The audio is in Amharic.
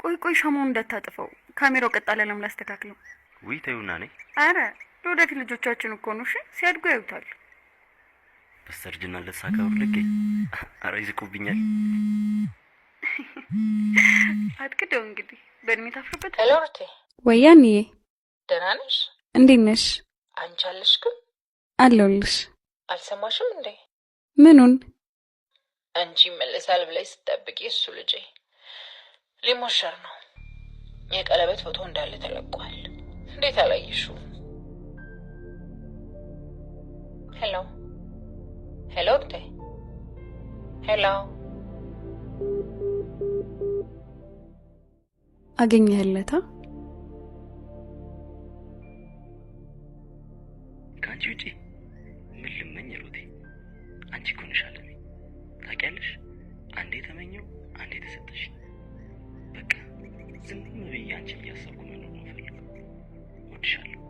ቆይ ቆይ፣ ሻማውን እንዳታጥፈው፣ ካሜራው ቀጥ አላለም፣ ላስተካክለው። ውይ ተይውና ነይ። አረ ለወደፊት ልጆቻችን እኮ ነው። እሺ ሲያድጉ ያዩታል። በስተርጅና ልደት ሳከብር ልገኝ። አረ ይዝቁብኛል። አትክደው እንግዲህ በእድሜ ታፍርበት። Hello ሩቴ፣ ወያንዬ፣ ደህና ነሽ? እንዴት ነሽ? አንቺ አለሽ ግን? አለሁልሽ። አልሰማሽም እንዴ? ምኑን? አንቺ ይመለሳል ብለሽ ስትጠብቂ እሱ ልጄ ሊሞሸር ነው። የቀለበት ፎቶ እንዳለ ተለቋል። እንዴት አላየሽውም? Hello hello ሩቴ፣ hello። አገኘህለታ? ከአንቺ ውጪ ምን ልመኝ ሩቴ? አንቺ እኮ ነሽ አለሜ። ታውቂያለሽ፣ አንዴ ተመኘው አንዴ ተሰጠሽ። በቃ ዝም ብዬ አንቺን እያሰብኩ መኖር ነው የምፈልገው። እወድሻለሁ።